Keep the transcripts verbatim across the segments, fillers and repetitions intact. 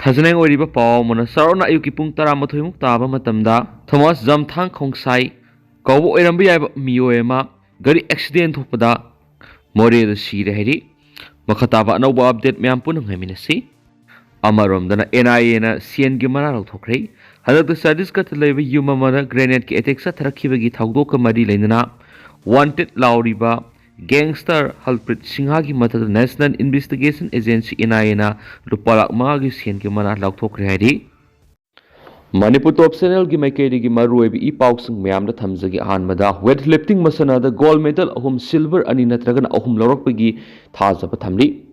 ꯊꯥꯖꯅꯤꯡꯉꯥꯏ ꯑꯣꯏꯔꯤꯕ ꯄꯥꯎ ꯑꯃꯅ, ꯆꯥꯎꯔꯥꯛꯅ ꯑꯌꯨꯛꯀꯤ ꯄꯨꯡ ꯇꯔꯥꯃꯥꯊꯣꯏꯃꯨꯛ ꯇꯥꯕ ꯃꯇꯝꯗ ꯊꯣꯃꯥꯁ ꯖꯝꯊꯥꯡ ꯈꯣꯡꯁꯥꯏ ꯀꯧꯕ ꯑꯣꯏꯔꯝꯕ ꯌꯥꯏꯕ ꯃꯤꯑꯣꯏ ꯑꯃ ꯒꯥꯔꯤ ꯑꯦꯛꯁꯤꯗꯦꯟ ꯊꯣꯛꯄꯗ ꯃꯣꯔꯦꯗ ꯁꯤꯔꯦ ꯍꯥꯏꯔꯤ꯫ ꯃꯈꯥ ꯇꯥꯕ ꯑꯅꯧꯕ ꯑꯞꯗꯦꯠ ꯃꯌꯥꯝ ꯄꯨꯟꯅ ꯉꯥꯏꯃꯤꯟꯅꯁꯤ꯫ ꯑꯃꯔꯣꯝꯗꯅ, ꯑꯦꯟ ꯑꯥꯏ ꯑꯦꯅ ꯁꯦꯟꯒꯤ ꯃꯅꯥ ꯂꯧꯊꯣꯛꯈ꯭ꯔꯦ꯫ ꯍꯟꯗꯛꯇ ꯆꯇꯤꯁꯒꯔꯗ ꯂꯩꯕ ꯌꯨꯝ ꯑꯃꯗ ꯒ꯭ꯔꯦꯅꯦꯗꯀꯤ ꯑꯦꯇꯦꯛ ꯆꯠꯊꯔꯛꯈꯤꯕꯒꯤ ꯊꯧꯗꯣꯛꯀ ꯃꯔꯤ ꯂꯩꯅꯅ ꯋꯥꯟꯇꯦꯗ ꯂꯥꯎꯔꯤꯕ ꯒꯦꯡꯁꯇꯔ ꯍꯜꯄ꯭ꯔꯤꯠ ꯁꯤꯡꯍꯒꯤ ꯃꯊꯛꯇ ꯅꯦꯁꯅꯦꯜ ꯏꯟꯚꯦꯁꯇꯤꯒꯦꯁꯟ ꯑꯦꯖꯦꯟꯁꯤ, ꯑꯦꯟ ꯑꯥꯏ ꯑꯦꯅ ꯂꯨꯄꯥ ꯂꯥꯈ ꯃꯉꯥꯒꯤ ꯁꯦꯟꯒꯤ ꯃꯅꯥ ꯂꯧꯊꯣꯛꯈ꯭ꯔꯦ ꯍꯥꯏꯔꯤ꯫ ꯃꯅꯤꯄꯨꯔ ꯇꯣꯞ ꯆꯦꯅꯦꯜꯒꯤ ꯃꯥꯏꯀꯩꯗꯒꯤ ꯃꯔꯨꯑꯣꯏꯕ ꯏ ꯄꯥꯎꯁꯤꯡ ꯃꯌꯥꯝꯗ ꯊꯝꯖꯒꯦ꯫ ꯑꯍꯥꯟꯕꯗ, ꯋꯦꯠ ꯂꯤꯐꯇꯤꯡ ꯃꯁꯥꯟꯅꯗ ꯒꯣꯜꯗ ꯃꯦꯗꯜ ꯑꯍꯨꯝ, ꯁꯤꯜꯚꯔ ꯑꯅꯤ ꯅꯠꯇ꯭ꯔꯒꯅ ꯑꯍꯨꯝ ꯂꯧꯔꯛꯄꯒꯤ ꯊꯥꯖꯕ ꯊꯝꯂꯤ꯫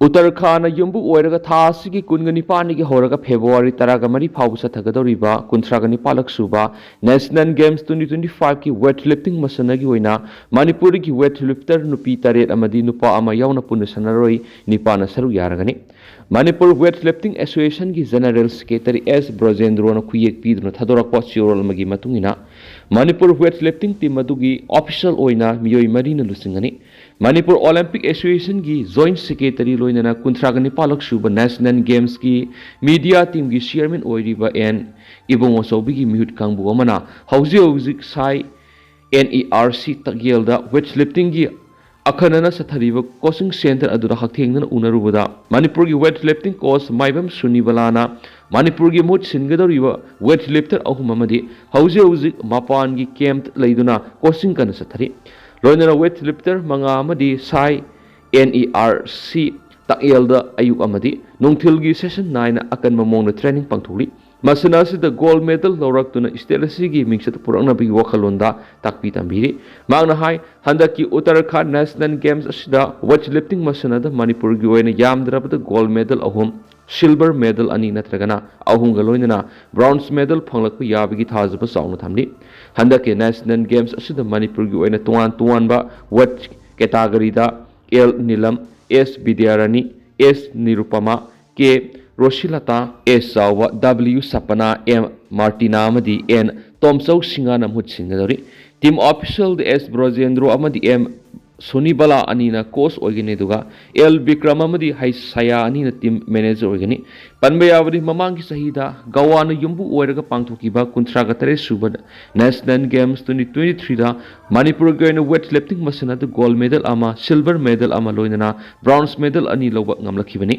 ꯎꯠꯇꯔꯈꯥꯟꯗ ꯌꯨꯝꯕꯨ ꯑꯣꯏꯔꯒ ꯊꯥ ꯑꯁꯤꯒꯤ ꯀꯨꯟꯒ ꯅꯤꯄꯥꯟꯗꯒꯤ ꯍꯧꯔꯒ ꯐꯦꯕ꯭ꯔꯨꯋꯥꯔꯤ ꯇꯔꯥꯒ ꯃꯔꯤ ꯐꯥꯎꯕ ꯆꯠꯊꯒꯗꯧꯔꯤꯕ ꯀꯨꯟꯊ꯭ꯔꯥꯒ ꯅꯤꯄꯥꯜꯂꯛ ꯁꯨꯕ ꯅꯦꯁꯅꯦꯜ ꯒꯦꯝꯁ ꯇ꯭ꯋꯦꯟꯇꯤ ꯇ꯭ꯋꯦꯟꯇꯤ ꯐꯥꯏꯚꯀꯤ ꯋꯦꯠ ꯂꯤꯐꯇꯤꯡ ꯃꯁꯥꯟꯅꯒꯤ ꯑꯣꯏꯅ ꯃꯅꯤꯄꯨꯔꯗꯒꯤ ꯋꯦꯠ ꯂꯤꯐꯇꯔ ꯅꯨꯄꯤ ꯇꯔꯦꯠ ꯑꯃꯗꯤ ꯅꯨꯄꯥ ꯑꯃ ꯌꯥꯎꯅ ꯄꯨꯟꯅ ꯁꯥꯟꯅꯔꯣꯏ ꯅꯤꯄꯥꯟꯅ ꯁꯔꯨꯛ ꯌꯥꯔꯒꯅꯤ꯫ ꯃꯅꯤꯄꯨꯔ ꯋꯦꯠ ꯂꯤꯐꯇꯤꯡ ꯑꯦꯁꯣꯁꯤꯌꯦꯁꯟꯒꯤ ꯖꯦꯅꯔꯦꯜ ꯁꯦꯀ꯭ꯔꯦꯇꯔꯤ ꯑꯦꯁ ꯕ꯭ꯔꯖꯦꯟꯗ꯭ꯔꯣꯅ ꯈꯨꯌꯦꯛ ꯄꯤꯗꯨꯅ ꯊꯥꯗꯣꯔꯛꯄ ꯆꯦꯔꯣꯜ ꯑꯃꯒꯤ ꯃꯇꯨꯡ ꯏꯟꯅ, ꯃꯅꯤꯄꯨꯔ ꯋꯦꯠ ꯂꯤꯐꯇꯤꯡ ꯇꯤꯝ ꯑꯗꯨꯒꯤ ꯑꯣꯐꯤꯁꯤꯌꯦꯜ ꯑꯣꯏꯅ ꯃꯤꯑꯣꯏ ꯃꯔꯤꯅ ꯂꯨꯆꯤꯡꯒꯅꯤ꯫ ꯃꯅꯤꯄꯨꯔ ꯑꯣꯂꯤꯝꯄꯤꯛ ꯑꯦꯁꯣꯁꯤꯌꯦꯁꯟꯒꯤ ꯖꯣꯏꯟꯠ ꯁꯦꯀ꯭ꯔꯦꯇꯔꯤ ꯂꯣꯏꯅꯅ ꯀꯨꯟꯊ꯭ꯔꯥꯒ ꯅꯤꯄꯥꯜꯂꯛ ꯁꯨꯕ ꯅꯦꯁꯅꯦꯜ ꯒꯦꯝꯁꯀꯤ ꯃꯤꯗꯤꯌꯥ ꯇꯤꯝꯒꯤ ꯆꯤꯌꯔꯃꯦꯟ ꯑꯣꯏꯔꯤꯕ ꯑꯦꯟ ꯏꯕꯨꯡꯉꯣ ꯆꯧꯕꯤꯒꯤ ꯃꯤꯍꯨꯠ ꯀꯥꯡꯕꯨ ꯑꯃꯅ ꯍꯧꯖꯤꯛ ꯍꯧꯖꯤꯛ ꯁꯥꯏ N E R C ꯇꯥꯛꯌꯦꯜꯗ weight ꯂꯤꯐꯇꯤꯡꯒꯤ ꯑꯈꯟꯅꯅ ꯆꯠꯊꯔꯤꯕ ꯀꯣꯆꯤꯡ ꯁꯦꯟꯇꯔ ꯑꯗꯨꯗ ꯍꯛꯊꯦꯡꯅꯅ ꯎꯅꯔꯨꯕꯗ, ꯃꯅꯤꯄꯨꯔꯒꯤ ꯋꯦꯠ ꯂꯤꯐꯇꯤꯡ ꯀꯣꯆ ꯃꯥꯏꯕꯝ ꯁꯨꯅꯤꯕꯂꯥꯅ ꯃꯅꯤꯄꯨꯔꯒꯤ ꯃꯍꯨꯠ ꯁꯤꯟꯒꯗꯧꯔꯤꯕ ꯋꯦꯠ ꯂꯤꯐꯇꯔ ꯑꯍꯨꯝ ꯑꯃꯗꯤ ꯍꯧꯖꯤꯛ ꯍꯧꯖꯤꯛ ꯃꯄꯥꯟꯒꯤ ꯀꯦꯝꯞꯇ ꯂꯩꯗꯨꯅ ꯀꯣꯆꯤꯡ ꯀꯟꯅ ꯆꯠꯊꯔꯤ꯫ ꯂꯣꯏꯅꯅ ꯋꯦꯠ ꯂꯤꯐꯇꯔ ꯃꯉꯥ ꯑꯃꯗꯤ ꯁꯥꯏ ꯑꯦꯟ ꯏ ꯑꯥꯔ ꯁꯤ ꯇꯥꯛꯌꯦꯜꯗ ꯑꯌꯨꯛ ꯑꯃꯗꯤ ꯅꯨꯡꯊꯤꯜꯒꯤ ꯁꯦꯁꯟ ꯅꯥꯏꯅ ꯑꯀꯟꯕ ꯃꯑꯣꯡꯗ ꯇ꯭ꯔꯦꯅꯤꯡ ꯄꯥꯡꯊꯣꯛꯂꯤ꯫ ꯃꯁꯥꯟꯅ ꯑꯁꯤꯗ ꯒꯣꯜꯗ ꯃꯦꯗꯜ ꯂꯧꯔꯛꯇꯨꯅ ꯁ꯭ꯇꯦꯠ ꯑꯁꯤꯒꯤ ꯃꯤꯡꯆꯠ ꯄꯨꯔꯛꯅꯕꯒꯤ ꯋꯥꯈꯜꯂꯣꯟꯗ ꯇꯥꯛꯄꯤ ꯇꯝꯕꯤꯔꯤ꯫ ꯃꯍꯥꯛꯅ ꯍꯥꯏ, ꯍꯟꯗꯛꯀꯤ ꯎꯠꯇꯔꯈꯥꯟꯗ ꯅꯦꯁꯅꯦꯜ ꯒꯦꯝꯁ ꯑꯁꯤꯗ ꯋꯦꯠ ꯂꯤꯐꯇꯤꯡ ꯃꯁꯥꯟꯅꯗ ꯃꯅꯤꯄꯨꯔꯒꯤ ꯑꯣꯏꯅ ꯌꯥꯝꯗ꯭ꯔꯕꯗ ꯒꯣꯜꯗ ꯃꯦꯗꯜ ꯑꯍꯨꯝ, ꯁꯤꯜꯚꯔ ꯃꯦꯗꯜ ꯑꯅꯤ ꯅꯠꯇ꯭ꯔꯒꯅ ꯑꯍꯨꯝꯒ ꯂꯣꯏꯅꯅ ꯕ꯭ꯔꯣꯟꯖ ꯃꯦꯗꯜ ꯐꯪꯂꯛꯄ ꯌꯥꯕꯒꯤ ꯊꯥꯖꯕ ꯆꯥꯎꯅ ꯊꯝꯂꯤ꯫ ꯍꯟꯗꯛꯀꯤ ꯅꯦꯁꯅꯦꯜ ꯒꯦꯝꯁ ꯑꯁꯤꯗ ꯃꯅꯤꯄꯨꯔꯒꯤ ꯑꯣꯏꯅ ꯇꯣꯉꯥꯟ ꯇꯣꯉꯥꯟꯕ ꯋꯦꯠ ꯀꯦꯇꯥꯒꯔꯤꯗ ꯑꯦꯜ ꯅꯤꯂꯝ, ꯑꯦꯁ ꯕꯤꯗ꯭ꯌꯥꯔꯥꯅꯤ, ꯑꯦꯁ ꯅꯤꯔꯨꯄꯃꯥ, ꯀꯦ ꯔꯣꯁꯤꯂꯇꯥ, ꯑꯦꯁ ꯆꯥꯎꯕ, ꯗꯕ꯭ꯂꯤꯌꯨ ꯁꯄꯅꯥ, ꯑꯦꯝ ꯃꯥꯔꯇꯤꯅꯥ ꯑꯃꯗꯤ ꯑꯦꯟ ꯇꯣꯝꯆꯧ ꯁꯤꯡꯍꯅ ꯃꯍꯨꯠ ꯁꯤꯟꯒꯗꯧꯔꯤ꯫ ꯇꯤꯝ ꯑꯣꯐꯤꯁꯤꯌꯦꯜꯗ ꯑꯦꯁ ꯕ꯭ꯔꯖꯦꯟꯗ꯭ꯔꯣ ꯑꯃꯗꯤ ꯑꯦꯝ ꯁꯣꯅꯤꯕꯥꯂꯥ ꯑꯅꯤꯅ ꯀꯣꯆ ꯑꯣꯏꯒꯅꯤ, ꯑꯗꯨꯒ ꯑꯦꯜ ꯕꯤꯀ꯭ꯔꯝ ꯑꯃꯗꯤ ꯍꯩꯁ ꯁꯌꯥ ꯑꯅꯤꯅ ꯇꯤꯝ ꯃꯦꯅꯦꯖꯔ ꯑꯣꯏꯒꯅꯤ꯫ ꯄꯟꯕ ꯌꯥꯕꯗꯤ, ꯃꯃꯥꯡꯒꯤ ꯆꯍꯤꯗ ꯒꯋꯥꯅ ꯌꯨꯝꯕꯨ ꯑꯣꯏꯔꯒ ꯄꯥꯡꯊꯣꯛꯈꯤꯕ ꯀꯨꯟꯊ꯭ꯔꯥꯒ ꯇꯔꯦꯠ ꯁꯨꯕ ꯅꯦꯁꯅꯦꯜ ꯒꯦꯝꯁ ꯇ꯭ꯋꯦꯟꯇꯤ ꯇ꯭ꯋꯦꯟꯇꯤ ꯊ꯭ꯔꯤꯗ ꯃꯅꯤꯄꯨꯔꯒꯤ ꯑꯣꯏꯅ ꯋꯦꯠ ꯂꯤꯐꯇꯤꯡ ꯃꯁꯥꯟꯅꯗ ꯒꯣꯜꯗ ꯃꯦꯗꯜ ꯑꯃ, ꯁꯤꯜꯚꯔ ꯃꯦꯗꯜ ꯑꯃ, ꯂꯣꯏꯅꯅ ꯕ꯭ꯔꯣꯟꯖ ꯃꯦꯗꯜ ꯑꯅꯤ ꯂꯧꯕ ꯉꯝꯂꯛꯈꯤꯕꯅꯤ꯫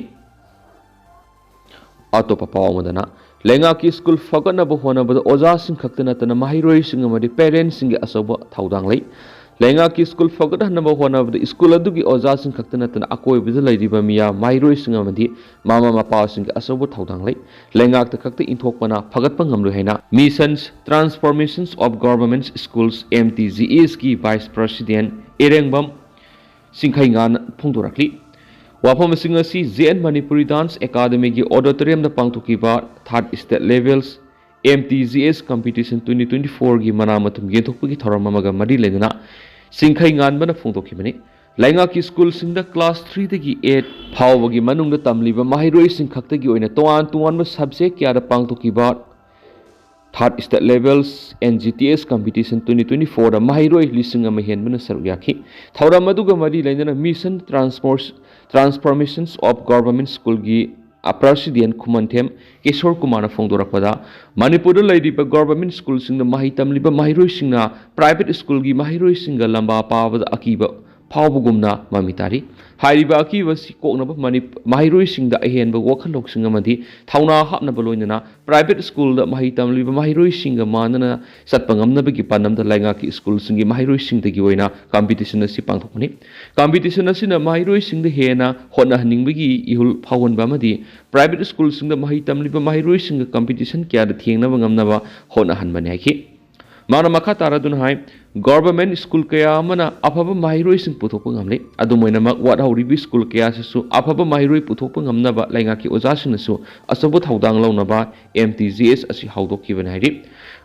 ꯑꯇꯣꯞꯄ ꯄꯥꯎ ꯑꯃꯗꯅ, ꯂꯩꯉꯥꯛꯀꯤ ꯁ꯭ꯀꯨꯜ ꯐꯒꯠꯅꯕ ꯍꯣꯠꯅꯕꯗ ꯑꯣꯖꯥꯁꯤꯡ ꯈꯛꯇ ꯅꯠꯇꯅ ꯃꯍꯩꯔꯣꯏꯁꯤꯡ ꯑꯃꯗꯤ ꯄꯦꯔꯦꯟꯁꯁꯤꯡꯒꯤ ꯑꯆꯧꯕ ꯊꯧꯗꯥꯡ ꯂꯩ꯫ ꯂꯩꯉꯥꯛꯀꯤ ꯁ꯭ꯀꯨꯜ ꯐꯒꯠꯍꯟꯅꯕ ꯍꯣꯠꯅꯕꯗ ꯁ꯭ꯀꯨꯜ ꯑꯗꯨꯒꯤ ꯑꯣꯖꯥꯁꯤꯡ ꯈꯛꯇ ꯅꯠꯇꯅ ꯑꯀꯣꯏꯕꯗ ꯂꯩꯔꯤꯕ ꯃꯤꯌꯥꯝ, ꯃꯍꯩꯔꯣꯏꯁꯤꯡ ꯑꯃꯗꯤ ꯃꯃꯥ ꯃꯄꯥꯁꯤꯡꯒꯤ ꯑꯆꯧꯕ ꯊꯧꯗꯥꯡ ꯂꯩ꯫ ꯂꯩꯉꯥꯛꯇ ꯈꯛꯇ ꯏꯟꯊꯣꯛꯄꯅ ꯐꯒꯠꯄ ꯉꯝꯂꯣꯏ ꯍꯥꯏꯅ Mission Transformations of Government Schools, M T G S ꯀꯤ ꯚꯥꯏꯁ ꯄ꯭ꯔꯁꯤꯗꯦꯟ ꯏꯔꯦꯡꯕꯝ ꯆꯤꯡꯈꯩꯉꯥꯟ ꯐꯣꯡꯗꯣꯔꯛꯂꯤ꯫ ꯋꯥꯐꯝꯁꯤꯡ ꯑꯁꯤ ꯖꯦ ꯑꯦꯟ ꯃꯅꯤꯄꯨꯔꯤ ꯗꯥꯟꯁ ꯑꯦꯀꯥꯗꯃꯤꯒꯤ ꯑꯣꯗꯤꯇꯣꯔꯤꯌꯝꯗ ꯄꯥꯡꯊꯣꯛꯈꯤꯕ ꯊꯥꯔꯠ ꯁ꯭ꯇꯦꯠ ꯂꯦꯚꯦꯜꯁ ꯑꯦꯝ ꯇꯤ ꯖꯤ ꯑꯦꯁ ꯀꯝꯄꯤꯇꯤꯁꯟ ꯇ꯭ꯋꯦꯟꯇꯤ ꯇ꯭ꯋꯦꯟꯇꯤ ꯐꯣꯔꯒꯤ ꯃꯅꯥ ꯃꯊꯨꯝ ꯌꯦꯟꯊꯣꯛꯄꯒꯤ ꯊꯧꯔꯝ ꯑꯃꯒ ꯃꯔꯤ ꯂꯩꯅꯅ ꯆꯤꯡꯈꯩꯉꯥꯟꯕꯅ ꯐꯣꯡꯗꯣꯛꯈꯤꯕꯅꯤ꯫ ꯂꯩꯉꯥꯛꯀꯤ ꯁ꯭ꯀꯨꯜꯁꯤꯡꯗ ꯀ꯭ꯂꯥꯁ ꯊ꯭ꯔꯤꯗꯒꯤ ꯑꯩꯠ ꯐꯥꯎꯕꯒꯤ ꯃꯅꯨꯡꯗ ꯇꯝꯂꯤꯕ ꯃꯍꯩꯔꯣꯏꯁꯤꯡ ꯈꯛꯇꯒꯤ ꯑꯣꯏꯅ ꯇꯣꯉꯥꯟ ꯇꯣꯉꯥꯟꯕ ꯁꯕꯖꯦꯛ ꯀꯌꯥꯗ ꯄꯥꯡꯊꯣꯛꯈꯤꯕ ꯊꯥꯔꯠ state levels N G T S competition twenty twenty ꯐꯣꯔꯗ ꯃꯍꯩꯔꯣꯏ ꯂꯤꯁꯤꯡ ꯑꯃ ꯍꯦꯟꯕꯅ ꯁꯔꯨꯛ ꯌꯥꯈꯤ꯫ ꯊꯧꯔꯝ ꯑꯗꯨꯒ ꯃꯔꯤ ꯂꯩꯅꯅ Mission Transformations of Government ꯁ꯭ꯀꯨꯜꯒꯤ ꯄ꯭ꯔꯁꯤꯗꯦꯟ ꯈꯨꯃꯟꯊꯦꯝ ꯀꯤꯁꯣꯔ ꯀꯨꯃꯥꯔꯅ ꯐꯣꯡꯗꯣꯔꯛꯄꯗ, ꯃꯅꯤꯄꯨꯔꯗ ꯂꯩꯔꯤꯕ ꯒꯣꯔꯚꯔꯃꯦꯟ ꯁ꯭ꯀꯨꯜꯁꯤꯡꯗ ꯃꯍꯩ ꯇꯝꯂꯤꯕ ꯃꯍꯩꯔꯣꯏꯁꯤꯡꯅ ꯄ꯭ꯔꯥꯏꯚꯦꯠ ꯁ꯭ꯀꯨꯜꯒꯤ ꯃꯍꯩꯔꯣꯏꯁꯤꯡꯒ ꯂꯝꯕꯥ ꯄꯥꯕꯗ ꯑꯀꯤꯕ ꯐꯥꯎꯕꯒꯨꯝꯅ ꯃꯃꯤ ꯇꯥꯔꯤ꯫ ꯍꯥꯏꯔꯤꯕ ꯑꯀꯤꯕ ꯑꯁꯤ ꯀꯣꯛꯅꯕ ꯃꯅꯤ-, ꯃꯍꯩꯔꯣꯏꯁꯤꯡꯗ ꯑꯍꯦꯟꯕ ꯋꯥꯈꯜ ꯂꯧꯁꯤꯡ ꯑꯃꯗꯤ ꯊꯧꯅꯥ ꯍꯥꯞꯅꯕ ꯂꯣꯏꯅꯅ ꯄ꯭ꯔꯥꯏꯚꯦꯠ ꯁ꯭ꯀꯨꯜꯗ ꯃꯍꯩ ꯇꯝꯂꯤꯕ ꯃꯍꯩꯔꯣꯏꯁꯤꯡꯒ ꯃꯥꯟꯅꯅ ꯆꯠꯄ ꯉꯝꯅꯕꯒꯤ ꯄꯥꯟꯗꯝꯗ ꯂꯩꯉꯥꯛꯀꯤ ꯁ꯭ꯀꯨꯜꯁꯤꯡꯒꯤ ꯃꯍꯩꯔꯣꯏꯁꯤꯡꯗꯒꯤ ꯑꯣꯏꯅ ꯀꯝꯄꯤꯇꯤꯁꯟ ꯑꯁꯤ ꯄꯥꯡꯊꯣꯛꯄꯅꯤ꯫ ꯀꯝꯄꯤꯇꯤꯁꯟ ꯑꯁꯤꯅ ꯃꯍꯩꯔꯣꯏꯁꯤꯡꯗ ꯍꯦꯟꯅ ꯍꯣꯠꯅꯍꯟꯅꯤꯡꯕꯒꯤ ꯏꯍꯨꯜ ꯐꯥꯎꯍꯟꯕ ꯑꯃꯗꯤ ꯄ꯭ꯔꯥꯏꯚꯦꯠ ꯁ꯭ꯀꯨꯜꯁꯤꯡꯗ ꯃꯍꯩ ꯇꯝꯂꯤꯕ ꯃꯍꯩꯔꯣꯏꯁꯤꯡꯒ ꯀꯝꯄꯤꯇꯤꯁꯟ ꯀꯌꯥꯗ ꯊꯦꯡꯅꯕ ꯉꯝꯅꯕ ꯍꯣꯠꯅꯍꯟꯕꯅꯤ ꯍꯥꯏꯈꯤ꯫ ꯃꯥꯅ ꯃꯈꯥ ꯇꯥꯔꯗꯨꯅ ꯍꯥꯏ, ꯒꯣꯔꯚꯔꯃꯦꯟ ꯁ꯭ꯀꯨꯜ ꯀꯌꯥ ꯑꯃꯅ ꯑꯐꯕ ꯃꯍꯩꯔꯣꯏꯁꯤꯡ ꯄꯨꯊꯣꯛꯄ ꯉꯝꯂꯤ꯫ ꯑꯗꯨꯝ ꯑꯣꯏꯅꯃꯛ, ꯋꯥꯠꯍꯧꯔꯤꯕ ꯁ꯭ꯀꯨꯜ ꯀꯌꯥꯁꯤꯁꯨ ꯑꯐꯕ ꯃꯍꯩꯔꯣꯏ ꯄꯨꯊꯣꯛꯄ ꯉꯝꯅꯕ ꯂꯩꯉꯥꯛꯀꯤ ꯑꯣꯖꯥꯁꯤꯡꯅꯁꯨ ꯑꯆꯧꯕ ꯊꯧꯗꯥꯡ ꯂꯧꯅꯕ ꯑꯦꯝ ꯇꯤ ꯖꯤ ꯑꯦꯁ ꯑꯁꯤ ꯍꯧꯗꯣꯛꯈꯤꯕꯅꯤ ꯍꯥꯏꯔꯤ꯫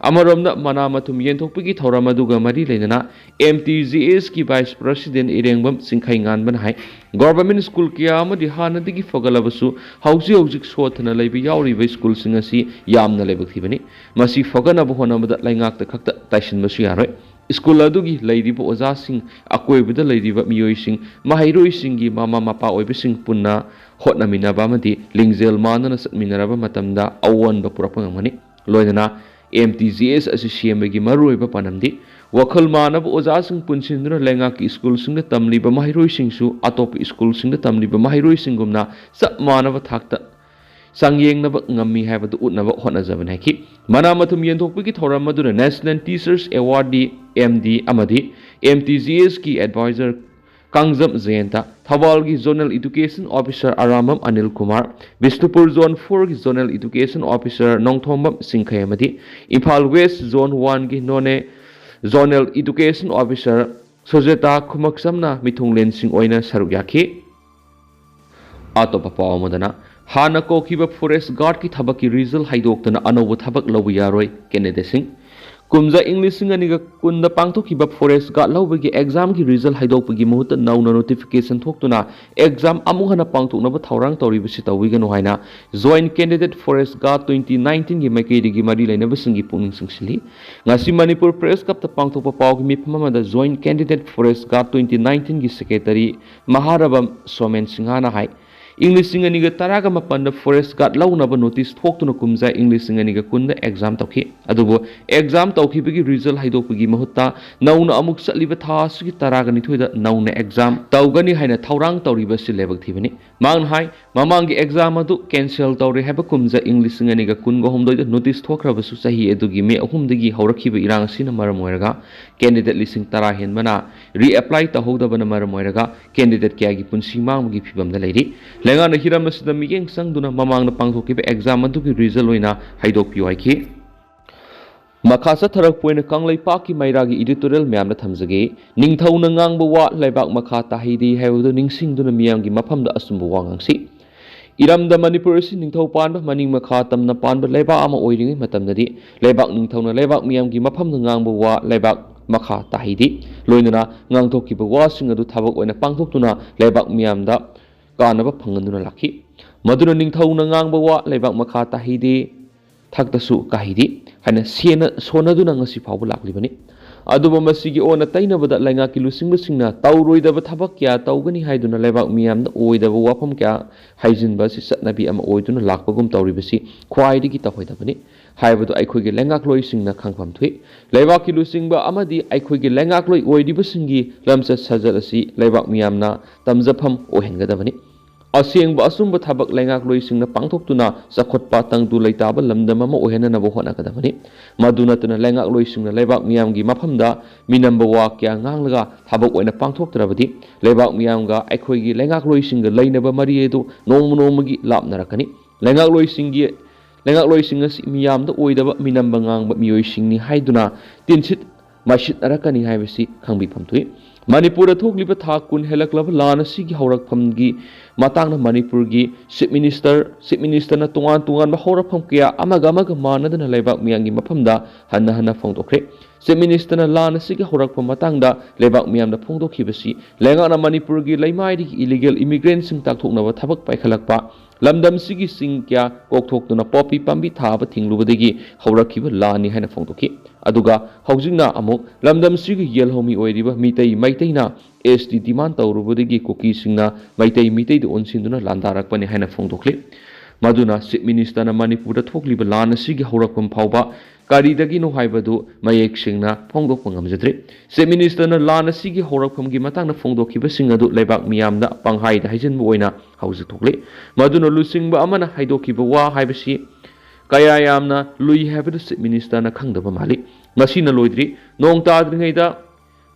ꯑꯃꯔꯣꯝꯗ, ꯃꯅꯥ ꯃꯊꯨꯝ ꯌꯦꯟꯊꯣꯛꯄꯒꯤ ꯊꯧꯔꯝ ꯑꯗꯨꯒ ꯃꯔꯤ ꯂꯩꯅꯅ ꯑꯦꯝ ꯇꯤ ꯖꯤ ꯑꯦꯁꯀꯤ ꯚꯥꯏꯁ ꯄ꯭ꯔꯁꯤꯗꯦꯟ ꯏꯔꯦꯡꯕꯝ ꯆꯤꯡꯈꯩꯉꯥꯟꯕꯅ ꯍꯥꯏ, ꯒꯣꯔꯚꯔꯃꯦꯟ ꯁ꯭ꯀꯨꯜ ꯀꯌꯥ ꯑꯃꯗꯤ ꯍꯥꯟꯅꯗꯒꯤ ꯐꯒꯠꯂꯕꯁꯨ ꯍꯧꯖꯤꯛ ꯍꯧꯖꯤꯛ ꯁꯣꯠꯊꯅ ꯂꯩꯕ ꯌꯥꯎꯔꯤꯕ ꯁ꯭ꯀꯨꯜꯁꯤꯡ ꯑꯁꯤ ꯌꯥꯝꯅ ꯂꯥꯏꯕꯛ ꯊꯤꯕꯅꯤ꯫ ꯃꯁꯤ ꯐꯒꯠꯅꯕ ꯍꯣꯠꯅꯕꯗ ꯂꯩꯉꯥꯛꯇ ꯈꯛꯇ ꯇꯥꯏꯁꯤꯟꯕꯁꯨ ꯌꯥꯔꯣꯏ꯫ ꯁ꯭ꯀꯨꯜ ꯑꯗꯨꯒꯤ ꯂꯩꯔꯤꯕ ꯑꯣꯖꯥꯁꯤꯡ, ꯑꯀꯣꯏꯕꯗ ꯂꯩꯔꯤꯕ ꯃꯤꯑꯣꯏꯁꯤꯡ, ꯃꯍꯩꯔꯣꯏꯁꯤꯡꯒꯤ ꯃꯃꯥ ꯃꯄꯥ ꯑꯣꯏꯕꯁꯤꯡ ꯄꯨꯟꯅ ꯍꯣꯠꯅꯃꯤꯟꯅꯕ ꯑꯃꯗꯤ ꯂꯤꯡꯖꯦꯜ ꯃꯥꯟꯅꯅ ꯆꯠꯃꯤꯟꯅꯔꯕ ꯃꯇꯝꯗ ꯑꯑꯣꯟꯕ ꯄꯨꯔꯛꯄ ꯉꯝꯒꯅꯤ꯫ ꯂꯣꯏꯅꯅ M T G S ꯑꯁꯤ ꯁꯦꯝꯕꯒꯤ ꯃꯔꯨꯑꯣꯏꯕ ꯄꯥꯟꯗꯝꯗꯤ ꯋꯥꯈꯜ ꯃꯥꯟꯅꯕ ꯑꯣꯖꯥꯁꯤꯡ ꯄꯨꯟꯁꯤꯟꯗꯨꯅ ꯂꯩꯉꯥꯛꯀꯤ ꯁ꯭ꯀꯨꯜꯁꯤꯡꯗ ꯇꯝꯂꯤꯕ ꯃꯍꯩꯔꯣꯏꯁꯤꯡꯁꯨ ꯑꯇꯣꯞꯄ ꯁ꯭ꯀꯨꯜꯁꯤꯡꯗ ꯇꯝꯂꯤꯕ ꯃꯍꯩꯔꯣꯏꯁꯤꯡꯒꯨꯝꯅ ꯆꯞ ꯃꯥꯟꯅꯕ ꯊꯥꯛꯇ ꯆꯥꯡꯌꯦꯡꯅꯕ ꯉꯝꯃꯤ ꯍꯥꯏꯕꯗꯨ ꯎꯠꯅꯕ ꯍꯣꯠꯅꯖꯕꯅꯤ ꯍꯥꯏꯈꯤ꯫ ꯃꯅꯥ ꯃꯊꯨꯝ ꯌꯦꯟꯊꯣꯛꯄꯒꯤ ꯊꯧꯔꯝ ꯑꯗꯨꯗ National Teachers Award, M D ꯑꯃꯗꯤ M T G S ꯀꯤ advisor Kangjam ꯖꯌꯟꯇ, ꯊꯧꯕꯥꯜꯒꯤ Zonal Education Officer Arambam Anil Kumar, Bishnupur Zone four ꯒꯤ Zonal Education Officer ꯅꯣꯡꯊꯣꯝꯕꯝ ꯆꯤꯡꯈꯩ ꯑꯃꯗꯤ ꯏꯝꯐꯥꯜ West Zone one ꯒꯤ ꯅꯣꯅꯦ Zonal Education Officer ꯁꯨꯖꯦꯇꯥ ꯈꯨꯃꯛꯆꯝꯅ ꯃꯤꯊꯨꯡꯂꯦꯟꯁꯤꯡ ꯑꯣꯏꯅ ꯁꯔꯨꯛ ꯌꯥꯈꯤ꯫ ꯑꯇꯣꯞꯄ ꯄꯥꯎ ꯑꯃꯗꯅ, ꯍꯥꯟꯅ ꯀꯧꯈꯤꯕ forest guard ꯀꯤ ꯊꯕꯛꯀꯤ result ꯍꯥꯏꯗꯣꯛꯇꯅ ꯑꯅꯧꯕ ꯊꯕꯛ ꯂꯧꯕ ꯌꯥꯔꯣꯏ candidates ꯁꯤꯡ꯫ ꯀꯨꯝꯖꯥ ꯏꯪ ꯂꯤꯁꯤꯡ ꯑꯅꯤꯒ ꯀꯨꯟꯗ ꯄꯥꯡꯊꯣꯛꯈꯤꯕ forest guard ꯂꯧꯕꯒꯤ exam ꯒꯤ result ꯍꯥꯏꯗꯣꯛꯄꯒꯤ ꯃꯍꯨꯠꯇ ꯅꯧꯅ notification ꯊꯣꯛꯇꯨꯅ exam ꯑꯃꯨꯛ ꯍꯟꯅ ꯄꯥꯡꯊꯣꯛꯅꯕ ꯊꯧꯔꯥꯡ ꯇꯧꯔꯤꯕꯁꯤ ꯇꯧꯕꯤꯒꯅꯨ ꯍꯥꯏꯅ Joint Candidate Forest Guard twenty nineteen ꯒꯤ ꯃꯥꯏꯀꯩꯗꯒꯤ ꯃꯔꯤ ꯂꯩꯅꯕꯁꯤꯡꯒꯤ ꯄꯨꯛꯅꯤꯡ ꯆꯤꯡꯁꯤꯜꯂꯤ꯫ ꯉꯁꯤ ꯃꯅꯤꯄꯨꯔ Press Club ꯇ ꯄꯥꯡꯊꯣꯛꯄ ꯄꯥꯎꯒꯤ ꯃꯤꯐꯝ ꯑꯃꯗ Joint Candidate Forest Guard twenty nineteen ꯒꯤ secretary ꯃꯍꯥꯔꯕꯝ ꯁꯣꯃꯦꯟ ꯁꯤꯡꯍꯅ ꯍꯥꯏ, ꯏꯪ ꯂꯤꯁꯤꯡ ꯑꯅꯤꯒ ꯇꯔꯥꯒ ꯃꯥꯄꯟꯗ forest guard ꯂꯧꯅꯕ notice ꯊꯣꯛꯇꯨꯅ ꯀꯨꯝꯖꯥ ꯏꯪ ꯂꯤꯁꯤꯡ ꯑꯅꯤꯒ ꯀꯨꯟꯗ exam ꯇꯧꯈꯤ꯫ ꯑꯗꯨꯕꯨ exam ꯇꯧꯈꯤꯕꯒꯤ result ꯍꯥꯏꯗꯣꯛꯄꯒꯤ ꯃꯍꯨꯠꯇ ꯅꯧꯅ ꯑꯃꯨꯛ ꯆꯠꯂꯤꯕ ꯊꯥ ꯑꯁꯤꯒꯤ ꯇꯔꯥꯒ ꯅꯤꯊꯣꯏꯗ ꯅꯧꯅ exam ꯇꯧꯒꯅꯤ ꯍꯥꯏꯅ ꯊꯧꯔꯥꯡ ꯇꯧꯔꯤꯕ ꯑꯁꯤ ꯂꯥꯏꯕꯛ ꯊꯤꯕꯅꯤ꯫ ꯃꯍꯥꯛꯅ ꯍꯥꯏ, ꯃꯃꯥꯡꯒꯤ exam ꯑꯗꯨ cancel ꯇꯧꯔꯦ ꯍꯥꯏꯕ ꯀꯨꯝꯖꯥ ꯏꯪ ꯂꯤꯁꯤꯡ ꯑꯅꯤꯒ ꯀꯨꯟꯒ ꯍꯨꯝꯗꯣꯏꯗ notice ꯊꯣꯛꯈ꯭ꯔꯕꯁꯨ ꯆꯍꯤ ꯑꯗꯨꯒꯤ ꯃꯦ ꯑꯍꯨꯝꯗꯒꯤ ꯍꯧꯔꯛꯈꯤꯕ ꯏꯔꯥꯡ ꯑꯁꯤꯅ ꯃꯔꯝ ꯑꯣꯏꯔꯒ candidate ꯂꯤꯁꯤꯡ ꯇꯔꯥ ꯍꯦꯟꯕꯅ reapply ꯇꯧꯍꯧꯗꯕꯅ ꯃꯔꯝ ꯑꯣꯏꯔꯒ candidate ꯀꯌꯥꯒꯤ ꯄꯨꯟꯁꯤ ꯃꯥꯡꯕꯒꯤ ꯐꯤꯚꯝꯗ ꯂꯩꯔꯤ꯫ ꯂꯩꯉꯥꯛꯅ ꯍꯤꯔꯝ ꯑꯁꯤꯗ ꯃꯤꯠꯌꯦꯡ ꯆꯪꯗꯨꯅ ꯃꯃꯥꯡꯗ ꯄꯥꯡꯊꯣꯛꯈꯤꯕ exam ꯑꯗꯨꯒꯤ result ꯑꯣꯏꯅ ꯍꯥꯏꯗꯣꯛꯄꯤꯌꯨ ꯍꯥꯏꯈꯤ꯫ ꯃꯈꯥ ꯆꯠꯊꯔꯛꯄ ꯑꯣꯏꯅ ꯀꯪꯂꯩꯄꯥꯛꯀꯤ ꯃꯩꯔꯥꯒꯤ editorial ꯃꯌꯥꯝꯗ ꯊꯝꯖꯒꯦ꯫ ꯅꯤꯡꯊꯧꯅ ꯉꯥꯡꯕ ꯋꯥ ꯂꯩꯕꯥꯛ ꯃꯈꯥ ꯇꯥꯍꯩꯗꯦ ꯍꯥꯏꯕꯗꯨ ꯅꯤꯡꯁꯤꯡꯗꯨꯅ ꯃꯤꯌꯥꯝꯒꯤ ꯃꯐꯝꯗ ꯑꯆꯨꯝꯕ ꯋꯥ ꯉꯥꯡꯁꯤ꯫ ꯏꯔꯝꯗꯝ ꯃꯅꯤꯄꯨꯔ ꯑꯁꯤ ꯅꯤꯡꯊꯧ ꯄꯥꯟꯕ, ꯃꯅꯤꯡ ꯃꯈꯥ ꯇꯝꯅ ꯄꯥꯟꯕ ꯂꯩꯕꯥꯛ ꯑꯃ ꯑꯣꯏꯔꯤꯉꯩ ꯃꯇꯝꯗꯗꯤ ꯂꯩꯕꯥꯛ ꯅꯤꯡꯊꯧꯅ ꯂꯩꯕꯥꯛ ꯃꯤꯌꯥꯝꯒꯤ ꯃꯐꯝꯗ ꯉꯥꯡꯕ ꯋꯥ ꯂꯩꯕꯥꯛ ꯃꯈꯥ ꯇꯥꯍꯩꯗꯦ꯫ ꯂꯣꯏꯅꯅ ꯉꯥꯡꯊꯣꯛꯈꯤꯕ ꯋꯥꯁꯤꯡ ꯑꯗꯨ ꯊꯕꯛ ꯑꯣꯏꯅ ꯄꯥꯡꯊꯣꯛꯇꯨꯅ ꯂꯩꯕꯥꯛ ꯃꯤꯌꯥꯝꯗ ꯀꯥꯟꯅꯕ ꯐꯪꯍꯟꯗꯨꯅ ꯂꯥꯛꯈꯤ꯫ ꯃꯗꯨꯅ ꯅꯤꯡꯊꯧꯅ ꯉꯥꯡꯕ ꯋꯥ ꯂꯩꯕꯥꯛ ꯃꯈꯥ ꯇꯥꯍꯩꯗꯦ, ꯊꯛꯇꯁꯨ ꯀꯥꯍꯩꯗꯦ ꯍꯥꯏꯅ ꯁꯦꯟꯅ ꯁꯣꯟꯅꯗꯨꯅ ꯉꯁꯤ ꯐꯥꯎꯕ ꯂꯥꯛꯂꯤꯕꯅꯤ꯫ ꯑꯗꯨꯕꯨ ꯃꯁꯤꯒꯤ ꯑꯣꯟꯅ ꯇꯩꯅꯕꯗ ꯂꯩꯉꯥꯛꯀꯤ ꯂꯨꯆꯤꯡꯕꯁꯤꯡꯅ ꯇꯧꯔꯣꯏꯗꯕ ꯊꯕꯛ ꯀꯌꯥ ꯇꯧꯒꯅꯤ ꯍꯥꯏꯗꯨꯅ ꯂꯩꯕꯥꯛ ꯃꯤꯌꯥꯝꯗ ꯑꯣꯏꯗꯕ ꯋꯥꯐꯝ ꯀꯌꯥ ꯍꯩꯖꯤꯟꯕ ꯑꯁꯤ ꯆꯠꯅꯕꯤ ꯑꯃ ꯑꯣꯏꯗꯨꯅ ꯂꯥꯛꯄꯒꯨꯝ ꯇꯧꯔꯤꯕꯁꯤ ꯈ꯭ꯋꯥꯏꯗꯒꯤ ꯇꯧꯍꯩꯗꯕꯅꯤ ꯍꯥꯏꯕꯗꯨ ꯑꯩꯈꯣꯏꯒꯤ ꯂꯩꯉꯥꯛꯂꯣꯏꯁꯤꯡꯅ ꯈꯪꯐꯝ ꯊꯣꯛꯏ꯫ ꯂꯩꯕꯥꯛꯀꯤ ꯂꯨꯆꯤꯡꯕ ꯑꯃꯗꯤ ꯑꯩꯈꯣꯏꯒꯤ ꯂꯩꯉꯥꯛꯂꯣꯏ ꯑꯣꯏꯔꯤꯕꯁꯤꯡꯒꯤ ꯂꯝꯆꯠ ꯁꯥꯖꯠ ꯑꯁꯤ ꯂꯩꯕꯥꯛ ꯃꯤꯌꯥꯝꯅ ꯇꯝꯖꯐꯝ ꯑꯣꯏꯍꯟꯒꯗꯕꯅꯤ꯫ ꯑꯁꯦꯡꯕ ꯑꯆꯨꯝꯕ ꯊꯕꯛ ꯂꯩꯉꯥꯛꯂꯣꯏꯁꯤꯡꯅ ꯄꯥꯡꯊꯣꯛꯇꯨꯅ ꯆꯥꯎꯈꯠꯄ ꯇꯪꯗꯨ ꯂꯩꯇꯥꯕ ꯂꯝꯗꯝ ꯑꯃ ꯑꯣꯏꯍꯟꯅꯅꯕ ꯍꯣꯠꯅꯒꯗꯕꯅꯤ꯫ ꯃꯗꯨ ꯅꯠꯇꯅ ꯂꯩꯉꯥꯛꯂꯣꯏꯁꯤꯡꯅ ꯂꯩꯕꯥꯛ ꯃꯤꯌꯥꯝꯒꯤ ꯃꯐꯝꯗ ꯃꯤꯅꯝꯕ ꯋꯥ ꯀꯌꯥ ꯉꯥꯡꯂꯒ ꯊꯕꯛ ꯑꯣꯏꯅ ꯄꯥꯡꯊꯣꯛꯇ꯭ꯔꯕꯗꯤ ꯂꯩꯕꯥꯛ ꯃꯤꯌꯥꯝꯒ ꯑꯩꯈꯣꯏꯒꯤ ꯂꯩꯉꯥꯛꯂꯣꯏꯁꯤꯡꯒ ꯂꯩꯅꯕ ꯃꯔꯤ ꯑꯗꯨ ꯅꯣꯡꯃ ꯅꯣꯡꯃꯒꯤ ꯂꯥꯞꯅꯔꯛꯀꯅꯤ꯫ ꯂꯩꯉꯥꯛꯂꯣꯏꯁꯤꯡꯒꯤ ꯂꯩꯉꯥꯛꯂꯣꯏꯁꯤꯡ ꯑꯁꯤ ꯃꯤꯌꯥꯝꯗ ꯑꯣꯏꯗꯕ ꯃꯤꯅꯝꯕ ꯉꯥꯡꯕ ꯃꯤꯑꯣꯏꯁꯤꯡꯅꯤ ꯍꯥꯏꯗꯨꯅ ꯇꯤꯟꯁꯤꯠ ꯃꯥꯏꯁꯤꯠꯅꯔꯛꯀꯅꯤ ꯍꯥꯏꯕꯁꯤ ꯈꯪꯕꯤꯐꯝ ꯊꯣꯛꯏ꯫ ꯃꯅꯤꯄꯨꯔꯗ ꯊꯣꯛꯂꯤꯕ ꯊꯥ ꯀꯨꯟ ꯍꯦꯜꯂꯛꯂꯕ ꯂꯥꯟ ꯑꯁꯤꯒꯤ ꯍꯧꯔꯛꯐꯝꯒꯤ ꯃꯇꯥꯡꯗ ꯃꯅꯤꯄꯨꯔꯒꯤ Chief Minister, Chief Ministerꯅ ꯇꯣꯉꯥꯟ ꯇꯣꯉꯥꯟꯕ ꯍꯧꯔꯛꯐꯝ ꯀꯌꯥ ꯑꯃꯒ ꯑꯃꯒ ꯃꯥꯟꯅꯗꯅ ꯂꯩꯕꯥꯛ ꯃꯤꯌꯥꯝꯒꯤ ꯃꯐꯝꯗ ꯍꯟꯅ ꯍꯟꯅ ꯐꯣꯡꯗꯣꯛꯈ꯭ꯔꯦ꯫ Chief Ministerꯅ ꯂꯥꯟ ꯑꯁꯤꯒꯤ ꯍꯧꯔꯛꯐꯝ ꯃꯇꯥꯡꯗ ꯂꯩꯕꯥꯛ ꯃꯤꯌꯥꯝꯗ ꯐꯣꯡꯗꯣꯛꯈꯤꯕꯁꯤ ꯂꯩꯉꯥꯛꯅ ꯃꯅꯤꯄꯨꯔꯒꯤ ꯂꯩꯃꯥꯏꯗꯒꯤ illegal immigrantꯁꯤꯡ ꯇꯥꯛꯊꯣꯛꯅꯕ ꯊꯕꯛ ꯄꯥꯏꯈꯠꯂꯛꯄ, ꯂꯝꯗꯝꯁꯤꯒꯤ ꯆꯤꯡ ꯀꯌꯥ ꯀꯣꯛꯊꯣꯛꯇꯨꯅ ꯄꯣꯄꯤ ꯄꯥꯝꯕꯤ ꯊꯥꯕ ꯊꯤꯡꯂꯨꯕꯗꯒꯤ ꯍꯧꯔꯛꯈꯤꯕ ꯂꯥꯟꯅꯤ ꯍꯥꯏꯅ ꯐꯣꯡꯗꯣꯛꯈꯤ꯫ ꯑꯗꯨꯒ ꯍꯧꯖꯤꯛꯅ ꯑꯃꯨꯛ ꯂꯝꯗꯝꯁꯤꯒꯤ ꯌꯦꯜꯍꯧꯃꯤ ꯑꯣꯏꯔꯤꯕ Meitei ꯃꯩꯇꯩꯅ S T demand ꯇꯧꯔꯨꯕꯗꯒꯤ ꯀꯨꯀꯤꯁꯤꯡꯅ Meitei ꯃꯤꯇꯩꯗ ꯑꯣꯟꯁꯤꯟꯗꯨꯅ ꯂꯥꯟꯗꯥꯔꯛꯄꯅꯤ ꯍꯥꯏꯅ ꯐꯣꯡꯗꯣꯛꯂꯤ꯫ ꯃꯗꯨꯅ Chief Ministerꯅ ꯃꯅꯤꯄꯨꯔꯗ ꯊꯣꯛꯂꯤꯕ ꯂꯥꯟ ꯑꯁꯤꯒꯤ ꯍꯧꯔꯛꯐꯝ ꯐꯥꯎꯕ ꯀꯔꯤꯗꯒꯤꯅꯣ ꯍꯥꯏꯕꯗꯨ ꯃꯌꯦꯛ ꯁꯦꯡꯅ ꯐꯣꯡꯗꯣꯛꯄ ꯉꯝꯖꯗ꯭ꯔꯤ꯫ Chief Ministerꯅ ꯂꯥꯟ ꯑꯁꯤꯒꯤ ꯍꯧꯔꯛꯐꯝꯒꯤ ꯃꯇꯥꯡꯗ ꯐꯣꯡꯗꯣꯛꯈꯤꯕꯁꯤꯡ ꯑꯗꯨ ꯂꯩꯕꯥꯛ ꯃꯤꯌꯥꯝꯗ ꯄꯪꯍꯥꯏꯗ ꯍꯥꯏꯖꯤꯟꯕ ꯑꯣꯏꯅ ꯍꯧꯖꯤꯛ ꯊꯣꯛꯂꯤ꯫ ꯃꯗꯨꯅ ꯂꯨꯆꯤꯡꯕ ꯑꯃꯅ ꯍꯥꯏꯗꯣꯛꯈꯤꯕ ꯋꯥ ꯍꯥꯏꯕꯁꯤ ꯀꯌꯥ ꯌꯥꯝꯅ ꯂꯨꯏ ꯍꯥꯏꯕꯗꯨ Chief Ministerꯅ ꯈꯪꯗꯕ ꯃꯥꯜꯂꯤ꯫ ꯃꯁꯤꯅ ꯂꯣꯏꯗ꯭ꯔꯤ꯫ ꯅꯣꯡ ꯇꯥꯗ꯭ꯔꯤꯉꯩꯗ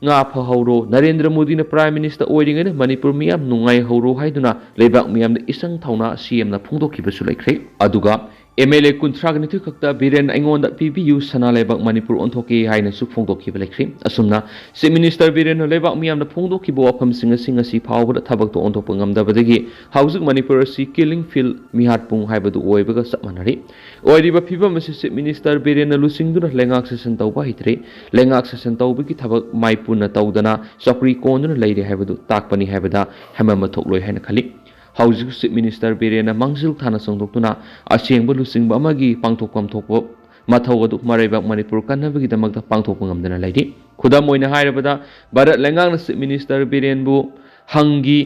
ꯉꯥ ꯐꯍꯧꯔꯣ, ꯅꯔꯦꯟꯗ꯭ꯔ ꯃꯣꯗꯤꯅ Prime Minister ꯑꯣꯏꯔꯤꯉꯩꯗ ꯃꯅꯤꯄꯨꯔ ꯃꯤꯌꯥꯝ ꯅꯨꯡꯉꯥꯏꯍꯧꯔꯣ ꯍꯥꯏꯗꯨꯅ ꯂꯩꯕꯥꯛ ꯃꯤꯌꯥꯝꯗ ꯏꯆꯪ ꯊꯧꯅꯥ CMꯅ ꯐꯣꯡꯗꯣꯛꯈꯤꯕꯁꯨ ꯂꯩꯈ꯭ꯔꯦ꯫ ꯑꯗꯨꯒ MLA ꯀꯨꯟꯊ꯭ꯔꯥꯒ ꯅꯤꯊꯣꯏ ꯈꯛꯇ ꯕꯤꯔꯦꯟ ꯑꯩꯉꯣꯟꯗ ꯄꯤꯕꯤꯌꯨ, ꯁꯅꯥ ꯂꯩꯕꯥꯛ ꯃꯅꯤꯄꯨꯔ ꯑꯣꯟꯊꯣꯛꯀꯦ ꯍꯥꯏꯅꯁꯨ ꯐꯣꯡꯗꯣꯛꯈꯤꯕ ꯂꯩꯈ꯭ꯔꯦ꯫ ꯑꯁꯨꯝꯅ Chief Minister ꯕꯤꯔꯦꯟꯅ ꯂꯩꯕꯥꯛ ꯃꯤꯌꯥꯝꯅ ꯐꯣꯡꯗꯣꯛꯈꯤꯕ ꯋꯥꯐꯝꯁꯤꯡ ꯑꯁꯤ ꯉꯁꯤ ꯐꯥꯎꯕꯗ ꯊꯕꯛꯇ ꯑꯣꯟꯊꯣꯛꯄ ꯉꯝꯗꯕꯗꯒꯤ ꯍꯧꯖꯤꯛ ꯃꯅꯤꯄꯨꯔ ꯑꯁꯤ killing field, ꯃꯤꯍꯥꯠꯄꯨꯡ ꯍꯥꯏꯕꯗꯨ ꯑꯣꯏꯕꯒ ꯆꯞ ꯃꯥꯟꯅꯔꯤ꯫ ꯑꯣꯏꯔꯤꯕ ꯐꯤꯕꯝ ꯑꯁꯤ Chief Minister ꯕꯤꯔꯦꯟꯅ ꯂꯨꯆꯤꯡꯗꯨꯅ ꯂꯩꯉꯥꯛ ꯁꯥꯁꯟ ꯇꯧꯕ ꯍꯩꯇ꯭ꯔꯦ꯫ ꯂꯩꯉꯥꯛ ꯁꯥꯁꯟ ꯇꯧꯕꯒꯤ ꯊꯕꯛ ꯃꯥꯏ ꯄꯨꯅ ꯇꯧꯗꯅ ꯆꯧꯀ꯭ꯔꯤ ꯀꯣꯟꯗꯨꯅ ꯂꯩꯔꯦ ꯍꯥꯏꯕꯗꯨ ꯇꯥꯛꯄꯅꯤ ꯍꯥꯏꯕꯗ ꯍꯦꯃꯟꯕ ꯊꯣꯛꯂꯣꯏ ꯍꯥꯏꯅ ꯈꯜꯂꯤ꯫ ꯍꯧꯖꯤꯛ Chief Minister ꯕꯤꯔꯦꯟꯅ ꯃꯥꯡꯖꯤꯜ ꯊꯥꯅ ꯆꯣꯡꯊꯣꯛꯇꯨꯅ ꯑꯁꯦꯡꯕ ꯂꯨꯆꯤꯡꯕ ꯑꯃꯒꯤ ꯄꯥꯡꯊꯣꯛꯐꯝ ꯊꯣꯛꯄ ꯃꯊꯧ ꯑꯗꯨ ꯃꯔꯩꯕꯥꯛ ꯃꯅꯤꯄꯨꯔ ꯀꯟꯅꯕꯒꯤꯗꯃꯛꯇ ꯄꯥꯡꯊꯣꯛꯄ ꯉꯝꯗꯅ ꯂꯩꯔꯤ꯫ ꯈꯨꯗꯝ ꯑꯣꯏꯅ ꯍꯥꯏꯔꯕꯗ, ꯚꯥꯔꯠ ꯂꯩꯉꯥꯛꯅ Chief Minister ꯕꯤꯔꯦꯟꯕꯨ ꯍꯪꯒꯤ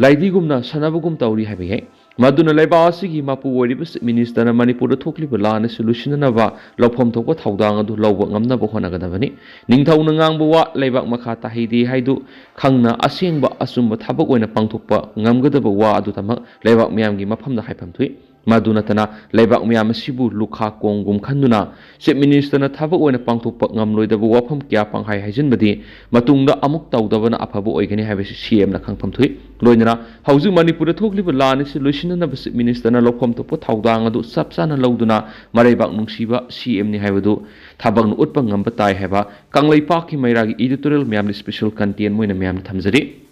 ꯂꯩꯗꯤꯒꯨꯝꯅ ꯁꯥꯟꯅꯕꯒꯨꯝ ꯇꯧꯔꯤ ꯍꯥꯏꯕ ꯌꯥꯏ꯫ ꯃꯗꯨꯅ ꯂꯩꯕꯥꯛ ꯑꯁꯤꯒꯤ ꯃꯄꯨ ꯑꯣꯏꯔꯤꯕ Chief Ministerꯅ ꯃꯅꯤꯄꯨꯔꯗ ꯊꯣꯛꯂꯤꯕ ꯂꯥꯟ ꯑꯁꯤ ꯂꯣꯏꯁꯤꯟꯅꯅꯕ ꯂꯧꯐꯝ ꯊꯣꯛꯄ ꯊꯧꯗꯥꯡ ꯑꯗꯨ ꯂꯧꯕ ꯉꯝꯅꯕ ꯍꯣꯠꯅꯒꯗꯕꯅꯤ꯫ ꯅꯤꯡꯊꯧꯅ ꯉꯥꯡꯕ ꯋꯥ ꯂꯩꯕꯥꯛ ꯃꯈꯥ ꯇꯥꯍꯩꯗꯦ ꯍꯥꯏꯗꯨ ꯈꯪꯅ, ꯑꯁꯦꯡꯕ ꯑꯆꯨꯝꯕ ꯊꯕꯛ ꯑꯣꯏꯅ ꯄꯥꯡꯊꯣꯛꯄ ꯉꯝꯒꯗꯕ ꯋꯥ ꯑꯗꯨꯗꯃꯛ ꯂꯩꯕꯥꯛ ꯃꯤꯌꯥꯝꯒꯤ ꯃꯐꯝꯗ ꯍꯥꯏꯐꯝ ꯊꯣꯛꯏ꯫ ꯃꯗꯨ ꯅꯠꯇꯅ, ꯂꯩꯕꯥꯛ ꯃꯤꯌꯥꯝ ꯑꯁꯤꯕꯨ ꯂꯨꯈꯥ ꯀꯣꯡꯒꯨꯝ ꯈꯟꯗꯨꯅ Chief Ministerꯅ ꯊꯕꯛ ꯑꯣꯏꯅ ꯄꯥꯡꯊꯣꯛꯄ ꯉꯝꯂꯣꯏꯗꯕ ꯋꯥꯐꯝ ꯀꯌꯥ ꯄꯪꯍꯥꯏ ꯍꯥꯏꯖꯤꯟꯕꯗꯤ ꯃꯇꯨꯡꯗ ꯑꯃꯨꯛ ꯇꯧꯗꯕꯅ ꯑꯐꯕ ꯑꯣꯏꯒꯅꯤ ꯍꯥꯏꯕꯁꯤ CMꯅ ꯈꯪꯐꯝ ꯊꯣꯛꯏ꯫ ꯂꯣꯏꯅꯅ ꯍꯧꯖꯤꯛ ꯃꯅꯤꯄꯨꯔꯗ ꯊꯣꯛꯂꯤꯕ ꯂꯥꯟ ꯑꯁꯤ ꯂꯣꯏꯁꯤꯟꯅꯅꯕ Chief Ministerꯅ ꯂꯧꯐꯝ ꯊꯣꯛꯄ ꯊꯧꯗꯥꯡ ꯑꯗꯨ ꯆꯞ ꯆꯥꯅ ꯂꯧꯗꯨꯅ ꯃꯔꯩꯕꯥꯛ ꯅꯨꯡꯁꯤꯕ CMꯅꯤ ꯍꯥꯏꯕꯗꯨ ꯊꯕꯛꯅ ꯎꯠꯄ ꯉꯝꯕ ꯇꯥꯏ ꯍꯥꯏꯕ ꯀꯪꯂꯩꯄꯥꯛꯀꯤ ꯃꯩꯔꯥꯒꯤ editorial ꯃꯌꯥꯝꯗ special content ꯑꯣꯏꯅ ꯃꯌꯥꯝꯗ ꯊꯝꯖꯔꯤ꯫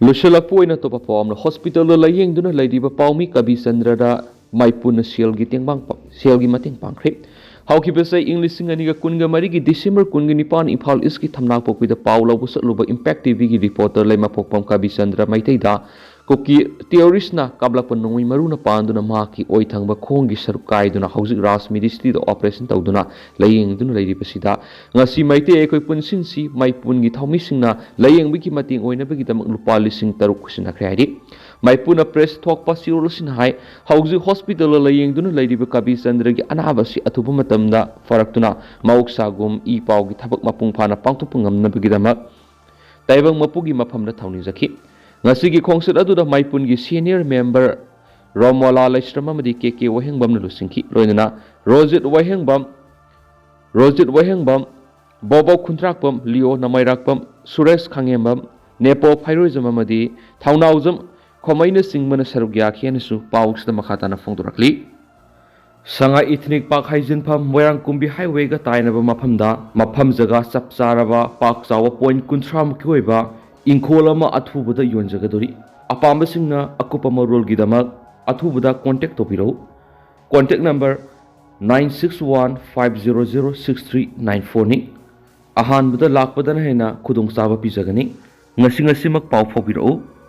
ꯂꯣꯏꯁꯤꯜꯂꯛꯄ ꯑꯣꯏꯅ ꯑꯇꯣꯞꯄ ꯄꯥꯎ ꯑꯃꯅ, ꯍꯣꯁꯄꯤꯇꯥꯜꯗ ꯂꯥꯌꯦꯡꯗꯨꯅ ꯂꯩꯔꯤꯕ ꯄꯥꯎꯃꯤ ꯀꯕꯤꯆꯟꯗ꯭ꯔꯗ ꯃꯥꯏꯄꯨꯅ ꯁꯦꯜꯒꯤ ꯇꯦꯡꯕꯥꯡ ꯄ-, ꯁꯦꯜꯒꯤ ꯃꯇꯦꯡ ꯄꯥꯡꯈ꯭ꯔꯦ꯫ ꯍꯧꯈꯤꯕ ꯆꯍꯤ ꯏꯪ ꯂꯤꯁꯤꯡ ꯑꯅꯤꯒ ꯀꯨꯟꯒ ꯃꯔꯤꯒꯤ ꯗꯤꯁꯦꯝꯕꯔ ꯀꯨꯟꯒ ꯅꯤꯄꯥꯟ ꯏꯝꯐꯥꯜ ꯏꯁꯀꯤ ꯊꯝꯅꯥꯄꯣꯛꯄꯤꯗ ꯄꯥꯎ ꯂꯧꯕ ꯆꯠꯂꯨꯕ ꯏꯝꯄꯦꯛ ꯇꯤꯚꯤꯒꯤ ꯔꯤꯄꯣꯔꯇꯔ ꯂꯩꯃꯄꯣꯛꯄꯝ ꯀꯕꯤꯆꯟꯗ꯭ꯔ ꯃꯩꯇꯩꯗ ꯀꯨꯀꯤ ꯇꯦꯔꯣꯔꯤꯁꯅ ꯀꯥꯞꯂꯛꯄ ꯅꯣꯡꯃꯩ ꯃꯔꯨꯅ ꯄꯥꯟꯗꯨꯅ ꯃꯍꯥꯛꯀꯤ ꯑꯣꯏ ꯊꯪꯕ ꯈꯣꯡꯒꯤ ꯁꯔꯨꯛ ꯀꯥꯏꯗꯨꯅ ꯍꯧꯖꯤꯛ ꯔꯥꯖ ꯃꯤꯗꯤꯁꯤꯇꯤꯗ ꯑꯣꯄꯔꯦꯁꯟ ꯇꯧꯗꯨꯅ ꯂꯥꯌꯦꯡꯗꯨꯅ ꯂꯩꯔꯤꯕꯁꯤꯗ ꯉꯁꯤ ꯃꯩꯇꯩ ꯑꯩꯈꯣꯏ ꯄꯨꯟꯁꯤꯟꯁꯤ ꯃꯩꯄꯨꯟꯒꯤ ꯊꯧꯃꯤꯁꯤꯡꯅ ꯂꯥꯌꯦꯡꯕꯒꯤ ꯃꯇꯦꯡ ꯑꯣꯏꯅꯕꯒꯤꯗꯃꯛ ꯂꯨꯄꯥ ꯂꯤꯁꯤꯡ ꯇꯔꯨꯛ ꯈꯨꯠꯁꯤꯟꯅꯈ꯭ꯔꯦ ꯍꯥꯏꯔꯤ꯫ ꯃꯩꯄꯨꯅ ꯄ꯭ꯔꯦꯁ ꯊꯣꯛꯄ ꯆꯦꯔꯣꯜ ꯑꯁꯤꯅ ꯍꯥꯏ, ꯍꯧꯖꯤꯛ ꯍꯣꯁꯄꯤꯇꯥꯜꯗ ꯂꯥꯌꯦꯡꯗꯨꯅ ꯂꯩꯔꯤꯕ ꯀꯕꯤꯆꯟꯗ꯭ꯔꯒꯤ ꯑꯅꯥꯕ ꯑꯁꯤ ꯑꯊꯨꯕ ꯃꯇꯝꯗ ꯐꯔꯛꯇꯨꯅ ꯃꯍꯧꯁꯥꯒꯨꯝ ꯏ ꯄꯥꯎꯒꯤ ꯊꯕꯛ ꯃꯄꯨꯡ ꯐꯥꯅ ꯄꯥꯡꯊꯣꯛꯄ ꯉꯝꯅꯕꯒꯤꯗꯃꯛ ꯇꯥꯏꯕꯪ ꯃꯄꯨꯒꯤ ꯃꯐꯝꯗ ꯊꯧꯅꯤꯖꯈꯤ꯫ ꯉꯁꯤꯒꯤ ꯈꯣꯡꯆꯠ ꯑꯗꯨꯗ ꯃꯩꯄꯨꯟꯒꯤ ꯁꯦꯅꯤꯌꯔ ꯃꯦꯝꯕꯔ ꯔꯣꯃꯣꯂꯥ ꯂꯩꯁ꯭ꯔꯝ ꯑꯃꯗꯤ ꯀꯦ ꯀꯦ ꯋꯥꯍꯦꯡꯕꯝꯅ ꯂꯨꯆꯤꯡꯈꯤ꯫ ꯂꯣꯏꯅꯅ ꯔꯣꯖꯤꯠ ꯋꯥꯍꯦꯡꯕꯝ, ꯔꯣꯖꯤꯠ ꯋꯥꯍꯦꯡꯕꯝ, ꯕꯣꯕꯣꯛ ꯈꯨꯟꯗ꯭ꯔꯥꯛꯄꯝ, ꯂꯤꯑꯣ ꯅꯃꯥꯏꯔꯥꯛꯄꯝ, ꯁꯨꯔꯦꯁ ꯈꯥꯉꯦꯝꯕꯝ, ꯅꯦꯄꯣ ꯐꯥꯏꯔꯣꯏꯖꯝ ꯑꯃꯗꯤ ꯊꯧꯅꯥꯎꯖꯝ ꯈꯣꯃꯩꯅꯆꯤꯡꯕꯅ ꯁꯔꯨꯛ ꯌꯥꯈꯤ ꯍꯥꯏꯅꯁꯨ ꯄꯥꯎꯁꯤꯗ ꯃꯈꯥ ꯇꯥꯅ ꯐꯣꯡꯗꯣꯔꯛꯂꯤ꯫ ꯁꯉꯥꯏ ꯏꯊꯅꯤꯛ ꯄꯥꯛ ꯍꯥꯏꯖꯤꯟꯐꯝ ꯃꯣꯏꯔꯥꯡ ꯀꯨꯝꯕꯤ ꯍꯥꯏꯋꯦꯒ ꯇꯥꯏꯅꯕ ꯃꯐꯝꯗ ꯃꯐꯝ ꯖꯒꯥ ꯆꯞ ꯆꯥꯔꯕ ꯄꯥꯛ ꯆꯥꯎꯕ ꯄꯣꯏꯟꯠ ꯀꯨꯟꯊ꯭ꯔꯥ ꯃꯨꯛꯀꯤ ꯑꯣꯏꯕ ꯏꯪꯈꯣꯜ ꯑꯃ ꯑꯊꯨꯕꯗ ꯌꯣꯟꯖꯒꯗꯧꯔꯤ꯫ ꯑꯄꯥꯝꯕꯁꯤꯡꯅ ꯑꯀꯨꯞꯄ ꯃꯔꯣꯜꯒꯤꯗꯃꯛ ꯑꯊꯨꯕꯗ ꯀꯣꯟꯇꯦꯛ ꯇꯧꯕꯤꯔꯛꯎ꯫ Contact number nine six one five zero zero six three nine fourꯅꯤ꯫ ꯑꯍꯥꯟꯕꯗ ꯂꯥꯛꯄꯗꯅ ꯍꯦꯟꯅ ꯈꯨꯗꯣꯡꯆꯥꯕ ꯄꯤꯖꯒꯅꯤ꯫ ꯉꯁꯤ ꯉꯁꯤꯃꯛ ꯄꯥꯎ ꯐꯥꯎꯕꯤꯔꯛꯎ꯫